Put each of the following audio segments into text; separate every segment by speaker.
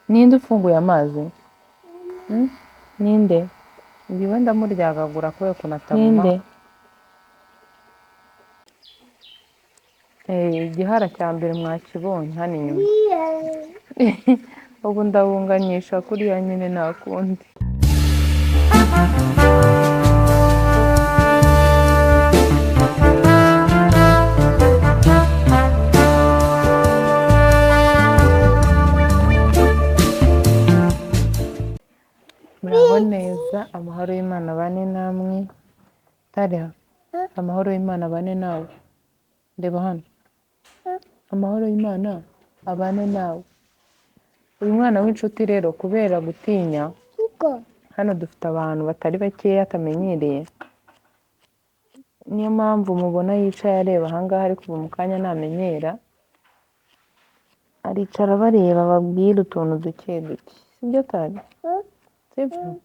Speaker 1: Ninde ufunguye amazi? Hmm? Ninde? Ngiwe ndamuryagagura kubera ukuntu ataguma. Ninde? Igihara cya mbere mwakibonye hano inyuma. Ubu ndabunganyisha kuriya nyine nta kundi. Muraho neza, amahoro y'Imana abane namwe. Tariha, amahoro y'Imana abane nawe. Reba hano. Amahoro y'Imana abane nawe. Uyu mwana w'inshuti rero kubera gutinya, hano dufite abantu batari bakeya atamenyereye, niyo mpamvu mubona yicaye areba ahangaha, ariko ubu mu kanya namenyera aricara bareba babwira utuntu duke duke, sibyo Tari? Sibyo?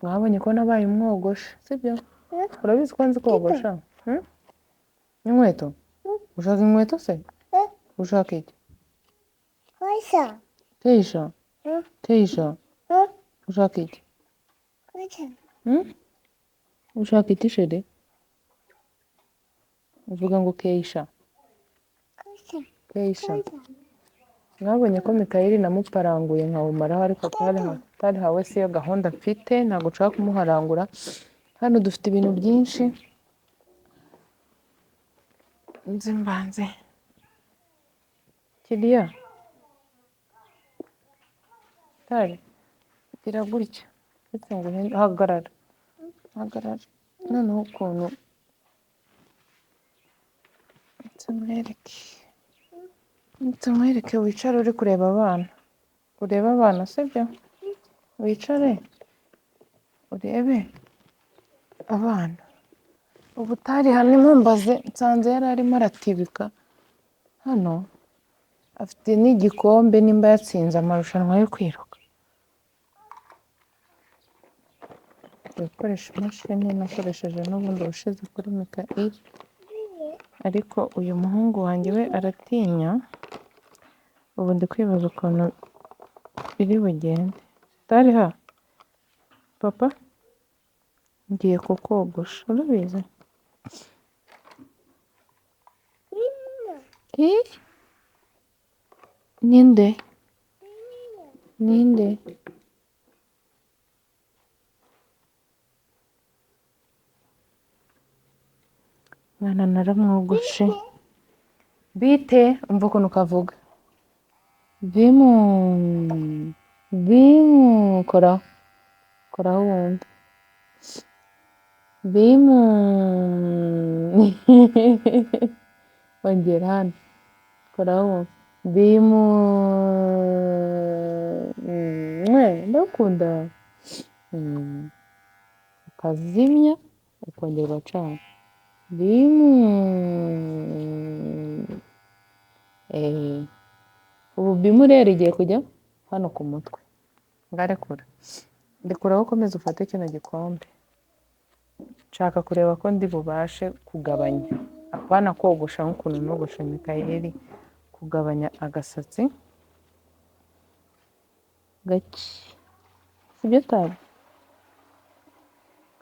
Speaker 1: Mwabonye ko nabaye umwogosha, sibyo? Urabizi ko nzi kogosha? Hmm? Inkweto? Ushaka inkweto se? Ushaka iki? Keisha? Keisha? Ushaka iki? Hmm? Ushaka iki chéri? Uvuga ngo Keisha. Keisha. Mwabonye ko Mikayeli namuparanguye nkawumaraho, ariko Tariha we siyo gahunda mfite, ntabwo nshaka kumuharangura. Hano dufite ibintu byinshi. Nzi mbanze. Kiriya. Tari. Gira gutya. Ndetse ngo uhinde, hagarara. Hagarara. Noneho ukuntu tumwereke. Tumwereke wicare uri kureba abana. Urebe abana, sibyo? Wicare urebe abana. Ubu Tariha ntimumbaze, nsanze yari arimo aratibika hano, afite n'igikombe nimba yatsinze amarushanwa yo kwiruka. Gukoresha imashini nakoresheje n'ubundi ubushize kuri Mikayeli, ariko uyu muhungu wanjye we aratinya. Ubu ndi kwibaza ukuntu biri bugende. Tariha, papa ngiye kukogosha, urabizi? Ninde? Ninde? Mwana naramwogoshe. Bite? Umva ukuntu kavuga. Bimu, bimu, koraho, koraho wumve. Bimu, ongera hano, koraho wumve. Bimu, ndakunda. Ukazimya, ukongera ugacana. Bimu, ubu bimu rero igiye kujya hano ku mutwe. Ngarekura. Ndekuraho ukomeze ufate kino gikombe. Nshaka kureba ko ndi bubashe kugabanya. Apana kogosha nk'ukuntu nogosha Mikayeli, kugabanya agasatsi gake. Sibyo Tari?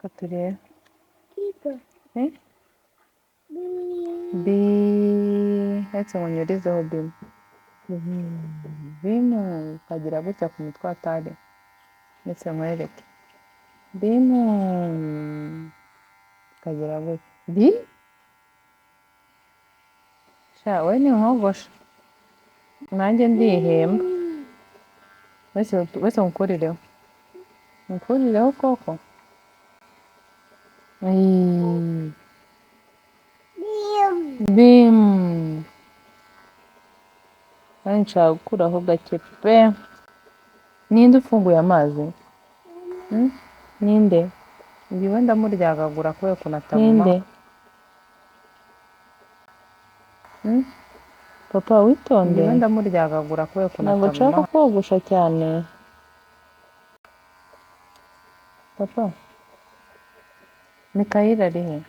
Speaker 1: Reka turebe. Bi, ndetse ngo nyurizeho bimu. Bimu ukagira gutya ku mutwe wa Tari. Ndetse nkwereke. Bimu ukagira gutya. Bi? Sha we ni nkogosha. Nanjye ndihemba. Wese nkukurireho. Nkukurireho koko? Bimu. Kandi nshaka gukuraho gake pe. Ninde ufunguye amazi? Hmm? Ninde? Ngiwe ndamuryagagura kubera ukuntu ataguma. Ninde? Hmm? Papa witonde. Ngiwe ndamuryagagura kubera ukuntu ataguma. Ntabwo nshaka kogosha cyane. Papa, Mikayeli ari he?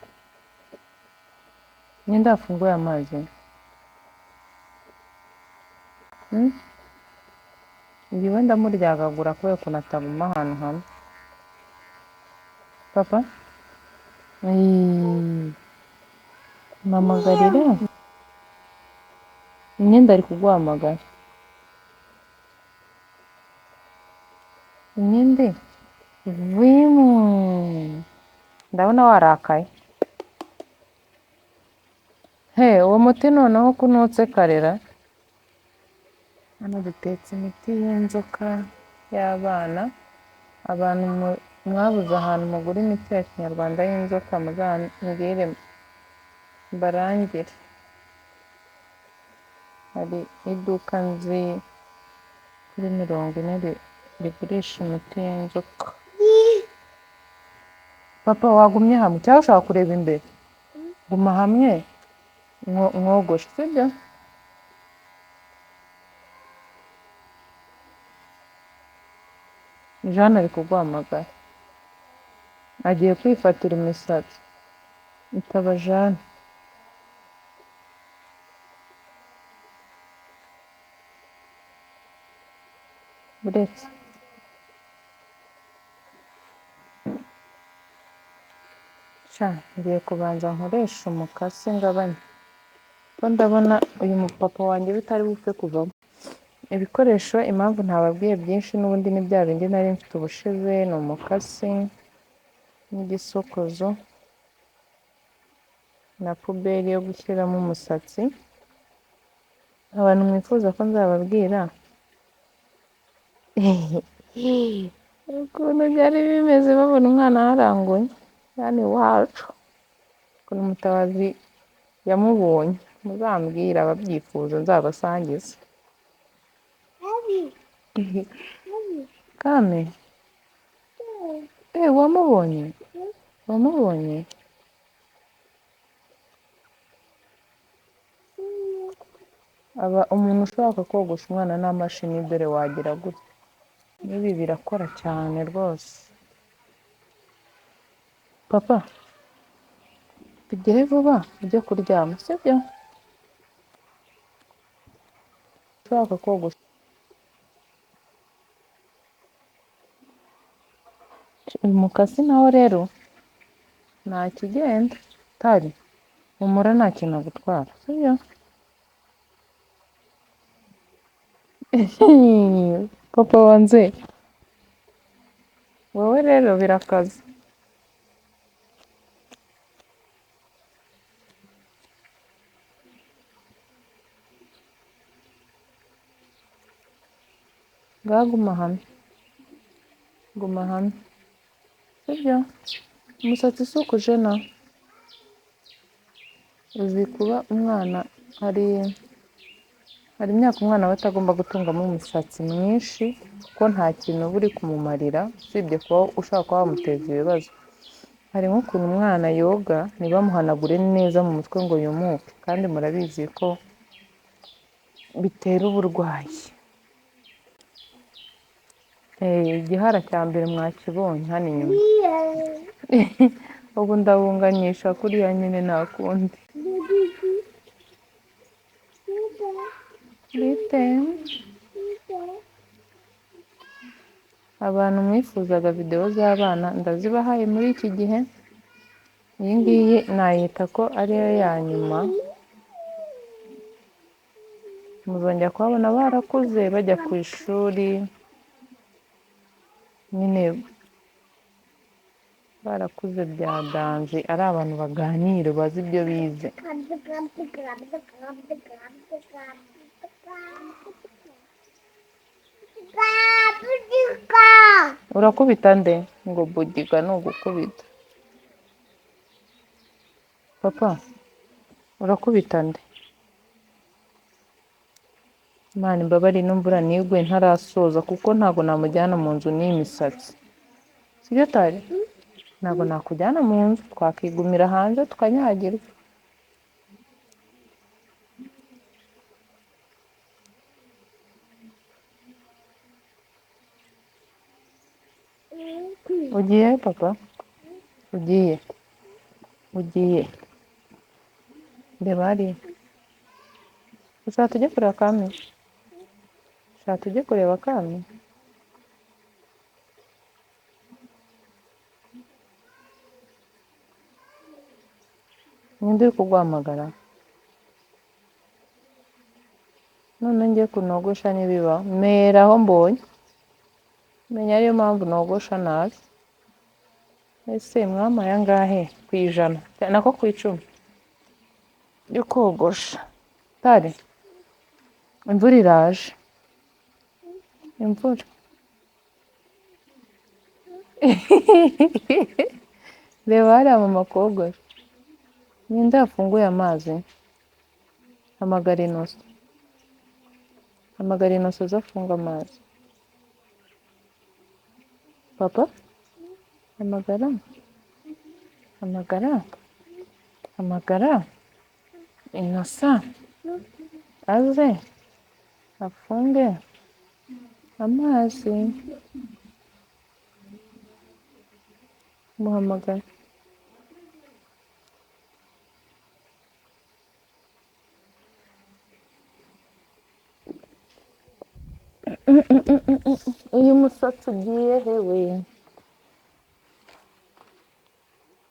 Speaker 1: Ninde wafunguye amazi? Ngewe ndamuryagagura kubera ukuntu ataguma ahantu hamwe. Papa, mpamagarira imyenda, ari kuguhamagara imyenda vimu. Ndabona warakaye. He, uwo muti noneho ko unutse karera. Hano dutetse imiti y'inzoka y'abana. Abantu mwabuze ahantu mugura imiti ya kinyarwanda y'inzoka, muzambwire mbarangire. Hari iduka nzi kuri 40 rigurisha imiti y'inzoka. Papa, wagumye hamwe cyangwa ushaka kureba imbere? Guma hamwe mwogoshe, sibyo? Jeanne ari kuguhamagara, agiye kwifatira imisatsi. Itaba Jeanne. Buretse sha, ngiye kubanza nkoresha umukasi ngabanye, kuko ndabona uyu mupapa wanjye bitari bupfe kuvamo. Ibikoresho, impamvu ntababwiye byinshi, n'ubundi ni bya bindi nari mfite ubushize, ni umukasi n'igisokozo na puberi yo gushyiramo umusatsi. Abantu mwifuza ko nzababwira ukuntu byari bimeze babona umwana haranguye hano iwacu, ukuntu Mutabazi yamubonye, muzambwira ababyifuza nzabasangize. Kame, wamubonye? Wamubonye? Aba umuntu ushaka kogosha umwana nta mashini, dore wagira gutya. N'ibi birakora cyane rwose. Papa, tugere vuba ujye kuryama, sibyo? Ushaka kogosha uyu mukasi nawo rero nta kigenda. Tari humura, nta kintu agutwara, sibyo? Papa wanze wowe rero birakaze. Ngaho guma hamwe, guma hamwe, sibyo? Umusatsi si ukujena. Uzi kuba umwana hari imyaka umwana we atagomba gutungamo umusatsi mwinshi, kuko nta kintu uba uri kumumarira usibye kuba ushobora kuba wamuteza ibibazo. Hari nk'ukuntu umwana yoga ntibamuhanagure neza mu mutwe ngo yumuke, kandi murabizi ko bitera uburwayi. Igihara cya mbere mwakibonye hano inyuma. Ubu ndabunganisha kuriya nyine nta kundi. Bite? Abantu mwifuzaga videwo z'abana ndazibahaye muri iki gihe. Iyi ngiyi nayita ko ariyo ya nyuma. Muzongera kubabona barakuze bajya ku ishuri nyine, barakuze bya danje, ari abantu baganira bazi ibyo bize. Urakubita nde? Ngo budiga ni ugukubita. Papa, urakubita nde? Imana imbabare, ino mvura ntigwe ntarasoza, kuko ntabwo namujyana mu nzu n'iyi misatsi. Sibyo Tari? Ntabwo nakujyana mu nzu, twakigumira hanze tukanyagirwa. Ugiye papa? Ugiye? Ugiye? Reba hariya. Ushaka tujye kureba Kami? Shaka tujye kureba kami. Ninde uri kuguhamagara? None ngiye kunogosha n'ibiba mera aho mbonye. Menya ariyo mpamvu nogosha nabi. Ese mwampaye angahe ku 100? Nako ku 10 yo kogosha. Tare, imvura iraje. Imvura. Reba hariya mama kogosha. Ninde wafunguye amazi? Hamagara Inoso. Hamagara Inoso aze afunge amazi. Papa? Hamagara. Hamagara. Hamagara. Inosa. Aze. Afunge amazi. Muhamagara. Uyu musatsi ugiye hewe?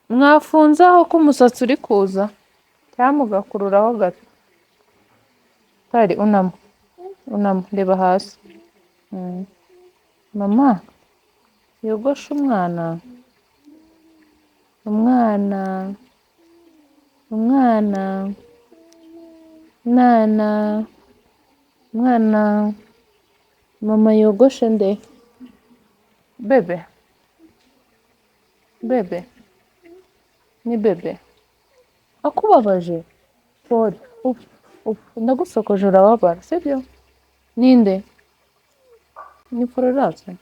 Speaker 1: Mwafunze aho ko umusatsi uri kuza cyangwa mugakururaho gato. Tari unama, unama, reba hasi. Mama yogoshe umwana, umwana, umwana, mwana, mwana. Mama yogoshe nde? Bebe, bebe, ni bebe. Akubabaje? Pole. Uf, uf, ndagusokoje urababara, sibyo? Ninde? Ni Florence?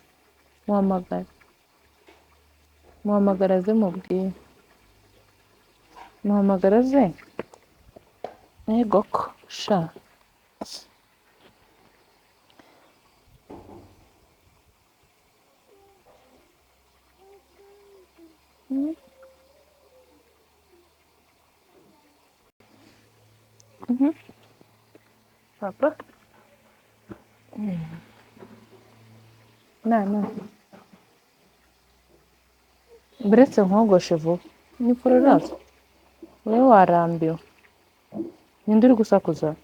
Speaker 1: Muhamagara. Muhamagara aze mubwire. Muhamagara aze. Ego ko sha. Papa? Na, na. Buretse nkogoshe vuba. Ni Florence? Wowe warambiwe. Ninde uri gusakuza?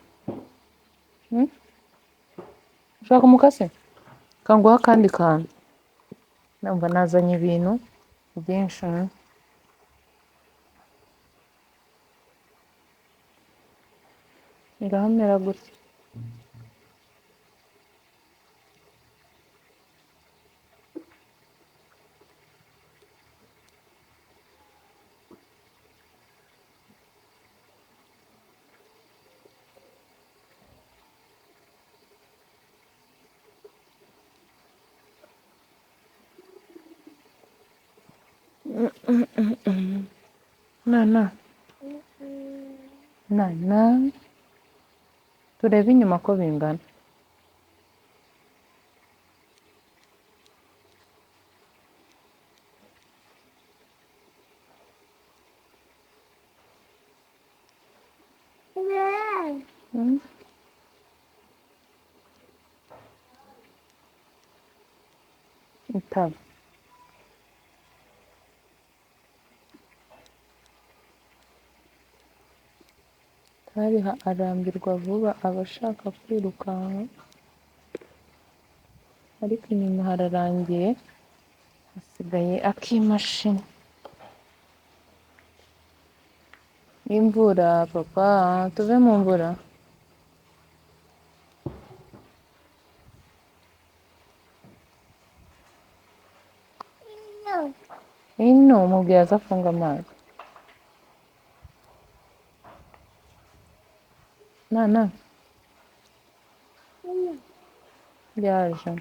Speaker 1: Ushaka umukase? Kanguha akandi kantu. Ndumva nazanye ibintu byinshi. Ngahamera gutya. Na na. Na na. Turebe inyuma ko bingana. Itaba. Tariha arambirwa vuba, aba ashaka kwirukanka, ariko inyuma hararangiye, hasigaye ak'imashini. Imvura papa, tuve mu mvura. Ino mubwira aze afunge amazi. Na na. Yaje.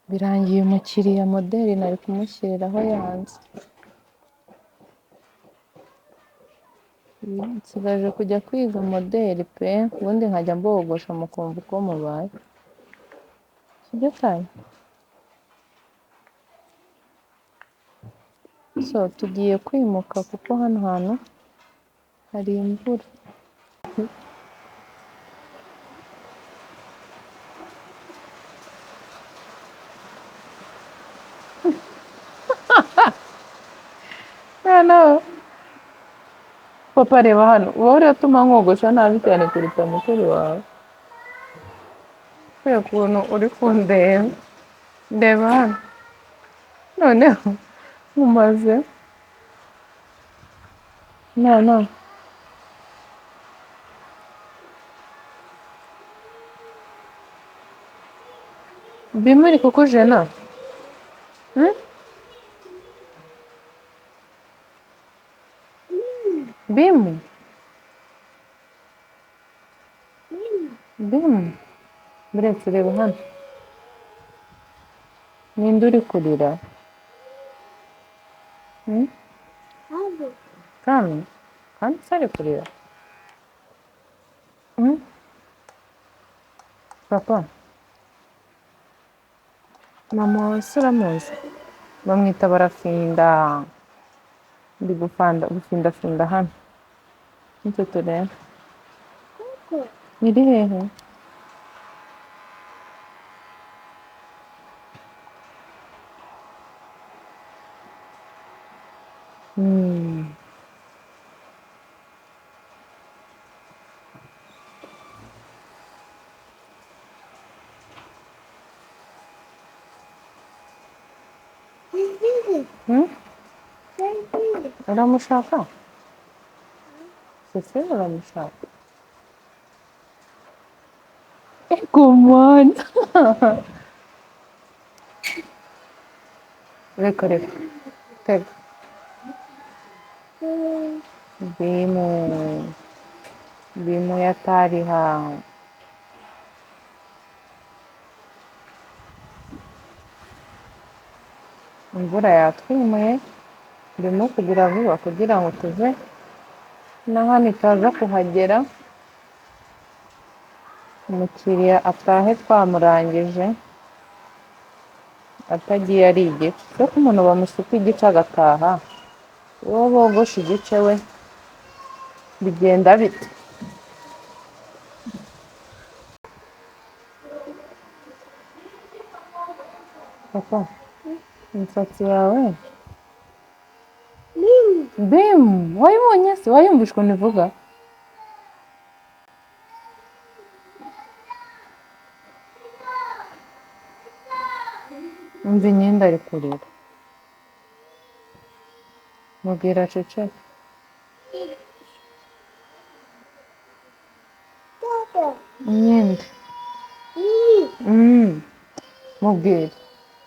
Speaker 1: Birangiye umukiriya moderi nari kumushyiriraho yanze. Nsigaje kujya kwiga moderi pe, ubundi nkajya mbogosha mukumva uko mubaye. Sibyo cyane? So tugiye kwimuka kuko hano hantu hari imvura. Noneho papa reba hano, uba uratuma nkogosha nabi cyane kuruta mukuru wawe. Kubera ukuntu uri kundeba, ndeba hano. Noneho nkumaze no bimwe iri kukujena. Bimu bimu, buretse reba hano, ninde uri kurira? Kami kandi se ari kurira? Papa, mama wawe se uramuzi? Bamwita Barafinda. Ndi gufindafinda hano. Nicyo tureba. Iri hehe? Uramushaka? Cecile uramushaka? Ego mwana. Reka reka. Tega. Bimu. Bimu ya Tariha. Imvura yatwimuye, ndimo kugira vuba kugira ngo tuve na hano itaza kuhagera, umukiriya atahe twamurangije atagiye ari igice. Se ko umuntu bamusuka igice agataha, uwo bogosha igice we bigenda bite? Papa, imisatsi yawe Bimu, wayibonye se? Wayumvise ukuntu ivuga? Umva imyenda ari kurira. Mubwira aceceke. Imyenda. Mubwire.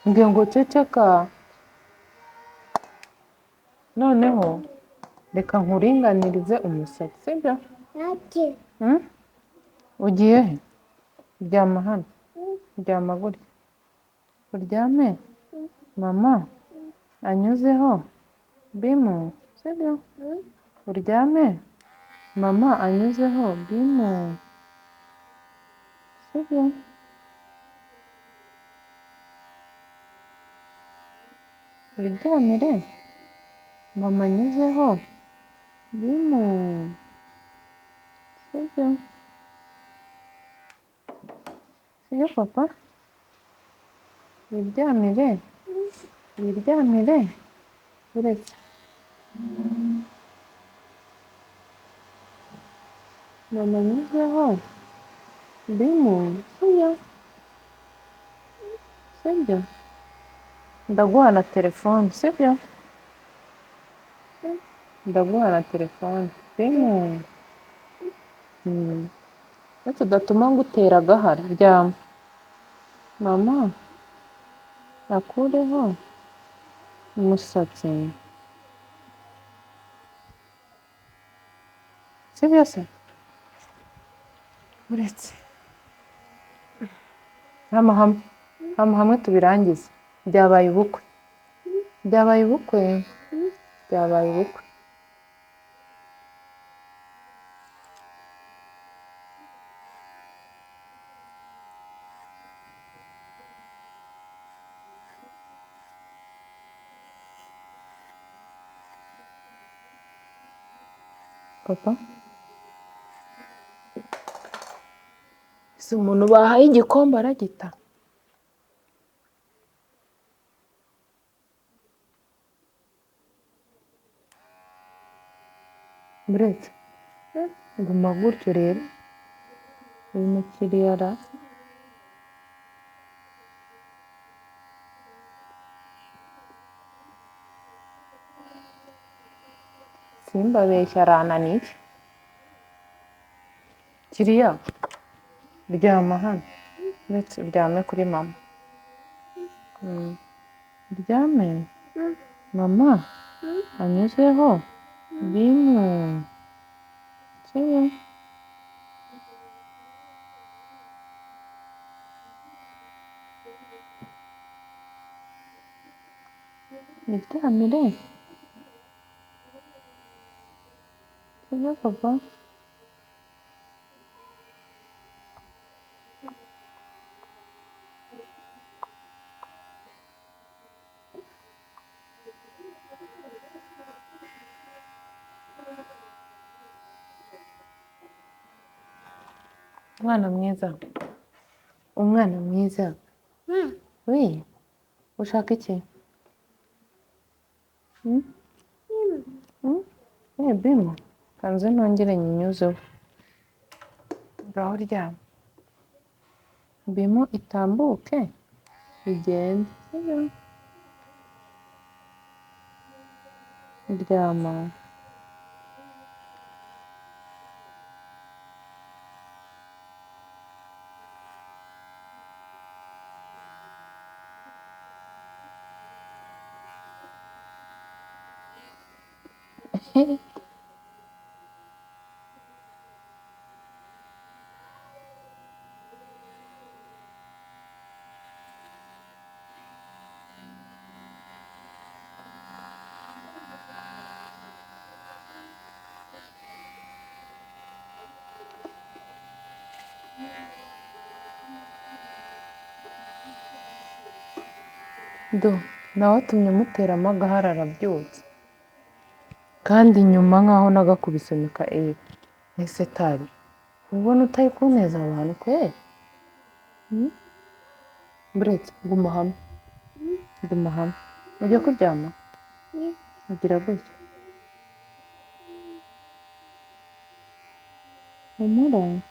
Speaker 1: Mbwira ngo ceceka. Noneho reka nkuringanirize umusatsi, sibyo? Ugiye he? Ryama hano. Ryama gutya. Uryame. Mama anyuzeho. Bimu, sibyo? Uryame. Mama anyuzeho. Bimu, sibyo? Uryamire. Mama anyuzeho. Bimu, sibyo? Sibyo papa? Wiryamire. Wiryamire. Uretse. Mama anyuzeho. Bimu, sibyo? Sibyo? Ndaguha na telefone, sibyo? Ndaguha na telefone. Bimu. Iyo tudatuma ngutera agahara, ryama. Mama akureho umusatsi. Sibyo se? Uretse. Hama hamwe. Hama hamwe tubirangize. Byabaye ubukwe. Byabaye ubukwe. Byabaye ubukwe. Papa, si umuntu bahaye igikombe aragita. Buretse guma gutyo rero, uyu mukiriya ra simbabeshya arananiye. Kiriya ryama hano, ndetse uryame kuri mama. Uryame mama anyuzeho bimwe. Sibyo? Niryamire. Sibyo papa? Umwana mwiza, umwana mwiza. Wi, ushaka iki? Bimo, kanze nongere nyinyuzeho. Ngaho ryama. Bimo itambuke igende. Sibyo? Ryama. Do, nawe atumye muteramo agahara arabyutse. Kandi nyuma nkaho nagakubise Mikaeli. Ese Tari, ubona utari kuneza abantu kweri? Buretse, guma hamwe. Guma hamwe. Ujya kuryama? Ugira gutya. Humura.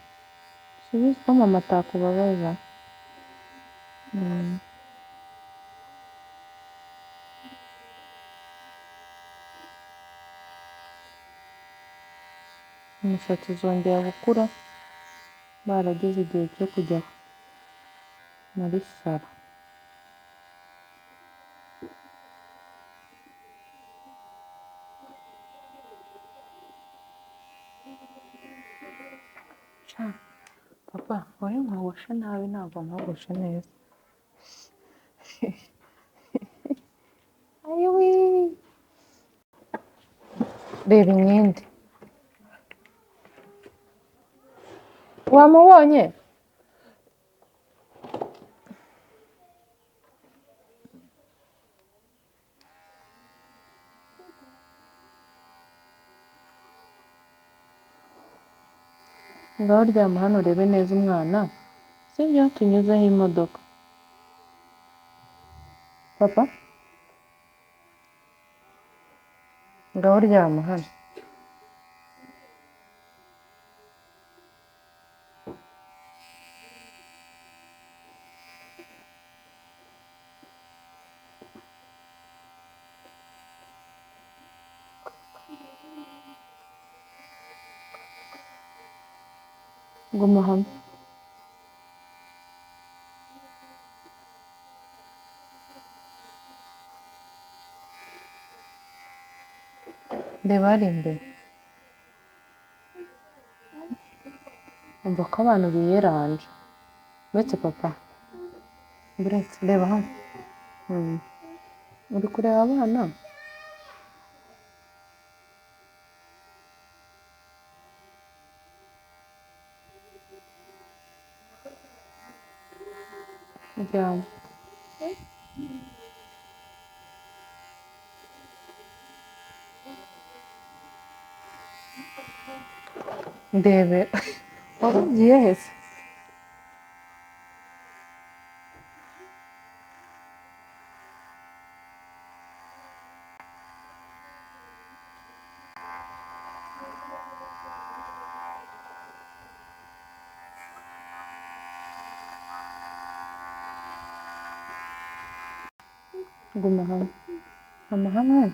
Speaker 1: Subiza ko mama atakubabaza. Umusatsi uzongera gukura barageze igihe cyo kujya muri salo. Papa, wowe nkogoshe nabi ntabwo nkogoshe neza. Ayiwi! Reba inkindi. Wamubonye? Ngaho ryama hano urebe neza umwana, sibyo? Tunyuzeho imodoka. Papa, ngaho ryama hano. Guma hamwe. Reba hariya imbere. Umva ko abantu biyeranja. Uretse papa. Buretse, reba hano. Uri kureba abana? Ryama. Ndebe wari ugiye he se? Guma hamwe, guma hamwe.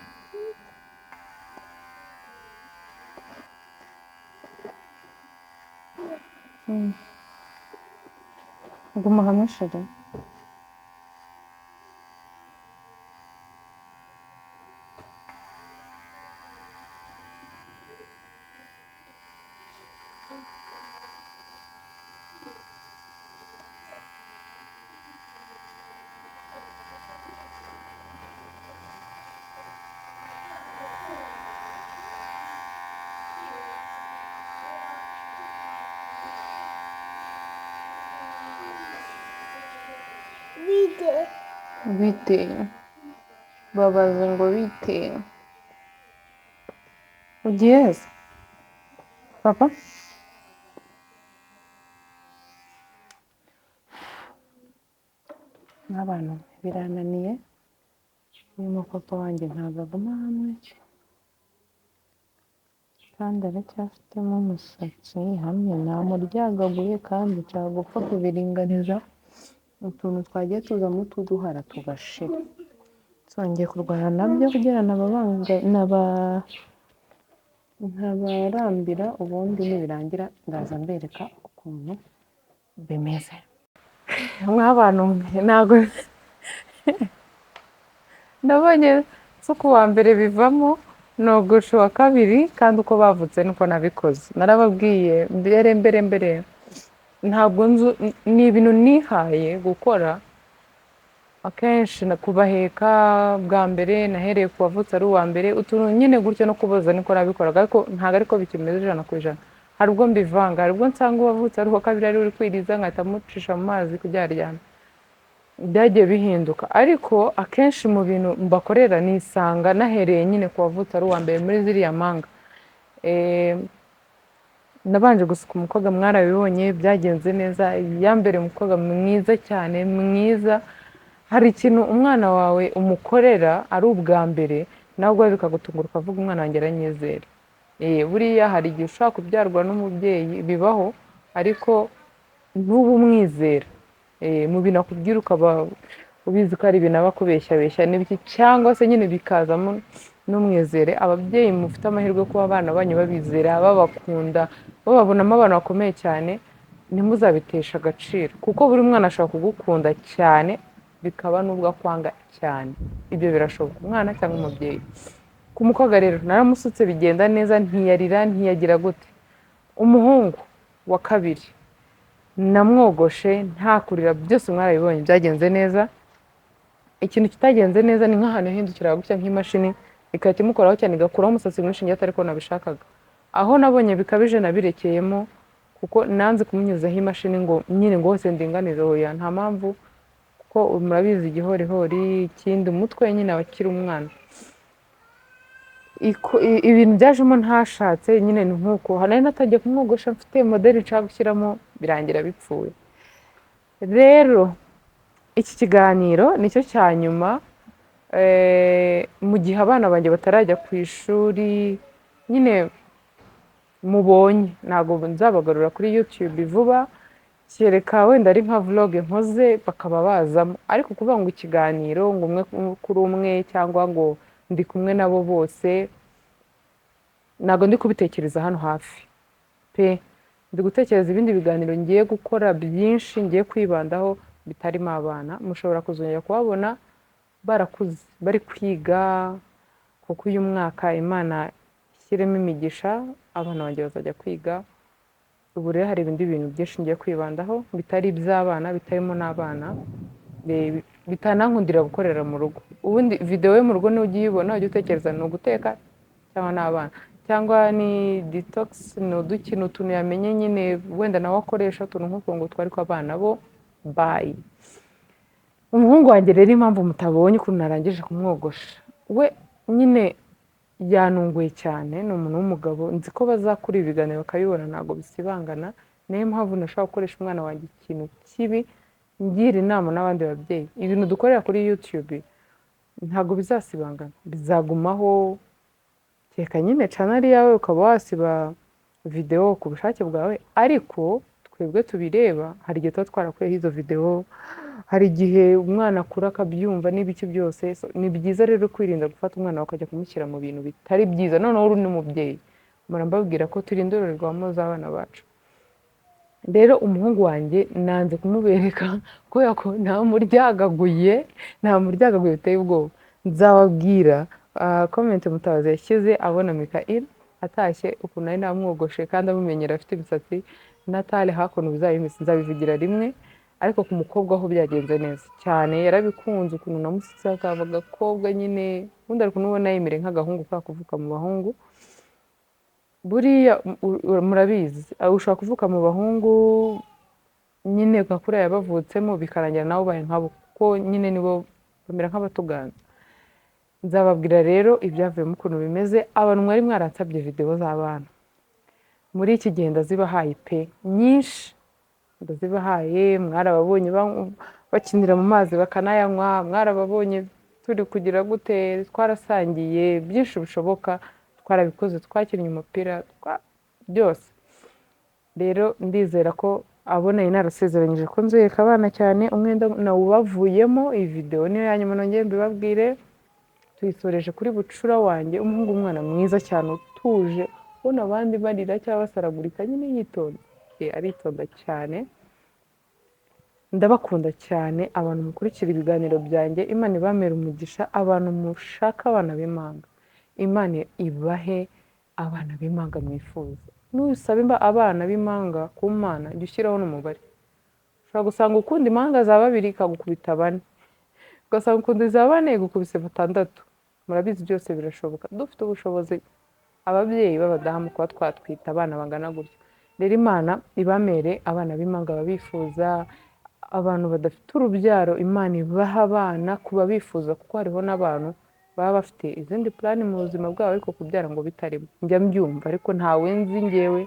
Speaker 1: Guma hamwe chérie. Bite, babaza ngo bite. Ugiye he se papa? N'abantu birananiye, uyu mupapa wanjye ntabwo aguma hamwe kandi aracyafitemo umusatsi hamwe namuryagaguye kandi nshaka gupfa kubiringaniza, utuntu twagiye tuzamo utuduhara tugashira. Ngiye kurwana nabyo kugira ntabarambira, ubundi nibirangira ndaza mbereka ukuntu bimeze. Mw'abantu mwe ntabwo ndabonye si uwa mbere bivamo, nogosha uwa kabiri, kandi uko bavutse niko nabikoze. Narababwiye mbere mbere mbere, ntabwo ni ibintu nihaye gukora akenshi kubaheka bwa mbere nahereye ku wavutse ari uwa mbere, utuntu nyine gutyo no kuboza niko nabikoraga, ariko ntabwo ariko bikimeze 100%. Hari ubwo mbivanga, hari ubwo nsanga uwavutse ari uwa kabiri ari uri kwiriza nkahita mucisha mu mazi kugira aryame. Byagiye bihinduka, ariko akenshi mu bintu mbakorera nisanga nahereye nyine ku wavutse ari uwa mbere muri ziriya mpanga. Nabanje gusuka umukobwa, mwarabibonye byagenze neza, yambere umukobwa mwiza cyane mwiza. Hari ikintu umwana wawe umukorera ari ubwa mbere, nawe ubwawe bikagutungura ukavuga umwana wanjye aranyizera. Buriya hari igihe ushobora kubyarwa n'umubyeyi bibaho, ariko ntube umwizera. Mu bintu akubwira ukaba ubizi ko ari ibintu aba akubeshyabeshya n'ibiki, cyangwa se nyine bikazamo n'umwizere. Ababyeyi mufite amahirwe kuba abana banyu babizera, babakunda, bababonamo abantu bakomeye cyane, ntimuzabiteshe agaciro, kuko buri mwana ashobora kugukunda cyane bikaba n'ubwo akwanga cyane. Ibyo birashoboka, umwana cyangwa umubyeyi. Ku mukobwa rero naramusutse bigenda neza, ntiyarira, ntiyagira gute. Umuhungu wa kabiri namwogoshe nta kurira, byose mwarabibonye byagenze neza. Ikintu kitagenze neza ni nk'ahantu hindukira gutya nk'imashini igahita imukoraho cyane igakuraho umusatsi mwinshi, njye atari ko nabishakaga. Aho nabonye bikabije nabirekeyemo, kuko nanze kumunyuzaho imashini ngo nyine ngo hose ndinganize, oya nta mpamvu, kuko murabizi igihorihori, ikindi umutwe nyine aba akiri umwana. Ibintu byajemo ntashatse nyine ni nk'uko nari natangiye kumwogosha mfite modeli nshaka gushyiramo, birangira bipfuye. Rero iki kiganiro nicyo cya nyuma, mu gihe abana banjye batarajya ku ishuri nyine mubonye, ntabwo nzabagarura kuri YouTube vuba, kereka wenda ari nka vlog nkoze bakaba bazamo, ariko kuvuga ngo ikiganiro ngo umwe kuri umwe cyangwa ngo ndi kumwe nabo bose, ntabwo ndi kubitekereza hano hafi pe. Ndi gutekereza ibindi biganiro ngiye gukora byinshi ngiye kwibandaho bitarimo abana. Mushobora kuzongera kubabona barakuze bari kwiga, kuko uyu mwaka Imana ishyiremo imigisha, abana banjye bazajya kwiga. Ubu rero hari ibindi bintu byinshi ngiye kwibandaho bitari iby'abana, bitarimo n'abana, bitanankundira gukorera mu rugo. Ubundi videwo yo mu rugo niyo ugiye uyibona ujya utekereza ni uguteka cyangwa n'abana, cyangwa ni detox, ni uduki, ni utuntu yamenye nyine wenda nawe akoresha utuntu nk'utwo ngutwo, ariko abana bo bayi. Umuhungu wanjye rero impamvu mutabonye ukuntu narangije kumwogosha, we nyine Yanunguye cyane, ni umuntu w'umugabo, nzi ko bazakura ibiganiro bakabibona, ntabwo bisibangana. Niyo mpamvu ntashobora gukoresha umwana wanjye ikintu kibi. Ngira inama n'abandi babyeyi, ibintu dukorera kuri YouTube ntabwo bizasibangana, bizagumaho. Kereka nyine channel yawe ukaba wasiba videwo ku bushake bwawe, ariko twebwe tubireba hari igihe tuba twarakuyeho izo videwo, hari igihe umwana akura akabyumva n'ibiki byose. So, ni byiza rero kwirinda gufata umwana wawe ukajya kumushyira mu bintu bitari byiza. Noneho uri n'umubyeyi, mpora mbabwira ko turi indorerwamo z'abana bacu. Rero umuhungu wanjye nanze kumubereka kubera ko ntamuryagaguye, ntamuryagaguye biteye ubwoba. Nzababwira comment Mutabazi yashyize abona Mikael atashye, ukuntu nari namwogoshe kandi amumenyera afite imisatsi, Natale hakuno bizaba bimeze, nzabivugira rimwe. Ariko ku mukobwa ho byagenze neza cyane, yarabikunze ukuntu namusutse akaba agakobwa nyine. Ubundi ari ubona yemereye nk'agahungu kubera kuvuka mu bahungu. Buriya murabizi, ushobora kuvuka mu bahungu nyine nka kuriya yabavutsemo, bikarangira nawe ubaye nkabo, kuko nyine nibo bamera nk'abatuganza. Nzababwira rero ibyavuyemo ukuntu bimeze. Abantu mwari mwaransabye videwo z'abana, muri iki gihe ndazibahaye pe, nyinshi ndazibahaye. Mwarababonye bakinira mu mazi bakanayanywa, mwarababonye turi kugira gute, twarasangiye byinshi bishoboka, twarabikoze, twakinnye umupira, byose. Rero ndizera ko abo nari narasezeranyije ko nzereka abana cyane, umwenda nawubavuyemo. Iyi videwo niyo ya nyuma, nongeye mbibabwire, tuyisoreje kuri bucura wanjye, umuhungu, umwana mwiza cyane utuje, ubona abandi barira cyangwa basaragurika nyine yitonda, aritonda cyane. Ndabakunda cyane abantu mukurikira ibiganiro byanjye, Imana ibamere umugisha. Abantu mushaka abana b'impanga, Imana ibahe abana b'impanga mwifuza. Nusaba abana b'impanga ku Mana, jya ushyiraho n'umubare. Ushobora gusanga ukunda impanga za babiri ikagukubita bane, ugasanga ukunda iza bane igukubise batandatu. Murabizi byose birashoboka, dufite ubushobozi ababyeyi b'abadamu kuba twatwita abana bangana gutyo. Rero Imana ibamere abana b'impanga babifuza. Abantu badafite urubyaro, Imana ibaha abana kuba bifuza, kuko hariho n'abantu baba bafite izindi plani mu buzima bwabo ariko kubyara ngo bitarimo. Njya mbyumva ariko ntawe nzi ngewe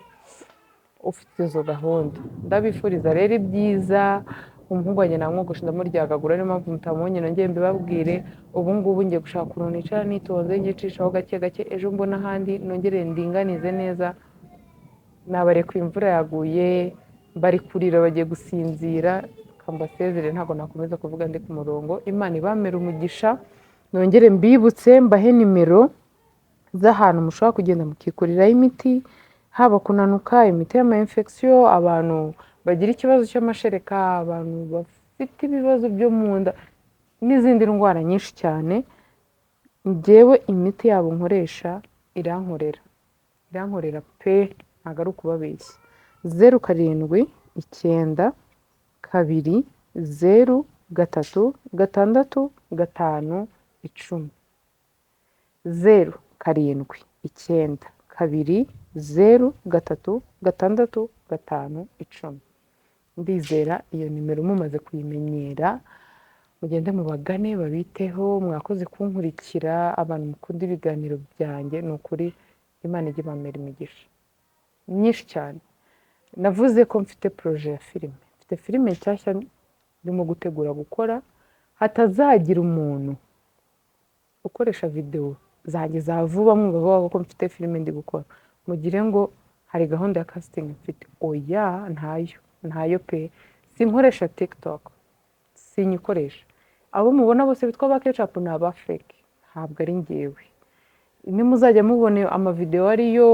Speaker 1: ufite izo gahunda. Ndabifuriza rero ibyiza. Umuhungu wanjye namwogoshe ndamuryagagura, niyo mpamvu mutamubonye, nongeye mbibabwire. Ubu ngubu ngiye gushaka ukuntu nicara nitonze, ngicishaho gake gake, ejo mbona ahandi nongere ndinganize neza. Nabarekuye imvura yaguye, bari kurira bagiye gusinzira, mbasezere, ntabwo nakomeza kuvuga ndi ku murongo. Imana ibamere umugisha. Nongere mbibutse mbahe nimero z'ahantu mushobora kugenda mukikuriraho imiti, haba kunanuka, imiti y'ama infection, abantu bagira ikibazo cy'amashereka, abantu bafite ibibazo byo mu nda n'izindi ndwara nyinshi cyane. Njyewe imiti yabo nkoresha irankorera, irankorera pe, ntabwo ari ukubabeshya. 0 7 9 2 0 3 6 5 10, 0 7 9 2 0 3 6 5 10. Ndizera iyo nimero mumaze kuyimenyera, mugende mubagane babiteho. Mwakoze kunkurikira, abantu mukunda ibiganiro byanjye, ni ukuri Imana ijye ibamera imigisha myinshi cyane. Navuze ko mfite projet ya filime, mfite filime nshyashya ndimo gutegura gukora, hatazagira umuntu ukoresha videwo zanjye za vuba mwumva bavuga ko mfite filime ndi gukora, mugire ngo hari gahunda ya casting mfite. Oya, ntayo, ntayo pe. Sinkoresha TikTok, sinyikoresha. Abo mubona bose bitwa ba Kecapu ni aba fake, ntabwo ari njyewe. Nimuzajya mubona amavidewo ariyo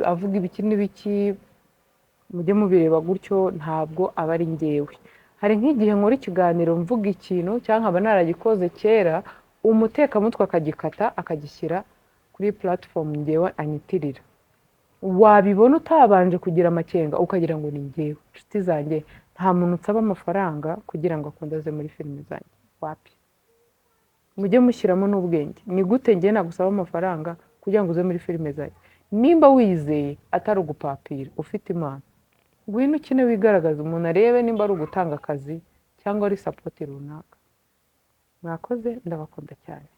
Speaker 1: avuga ibiki n'ibiki, mujye mubireba gutyo, ntabwo aba ari njyewe. Hari nk'igihe nkora ikiganiro mvuga ikintu cyangwa nkaba naragikoze kera, umutekamutwe akagikata akagishyira kuri platform njyewe anyitirira. Wabibona utabanje kugira amakenga ukagira ngo ni njyewe. Inshuti zanjye, nta muntu unsaba amafaranga kugira ngo akunde aze muri filime zanjye, wapi. Mujye mushyiramo n'ubwenge. Ni gute njye nagusaba amafaranga kugira ngo uze muri filime zanjye? Nimba wizeye atari ugupapira, ufite impano, ngwino ukine wigaragaze, umuntu arebe nimba ari ugutanga akazi cyangwa ari sapoti runaka. Mwakoze, ndabakunda cyane.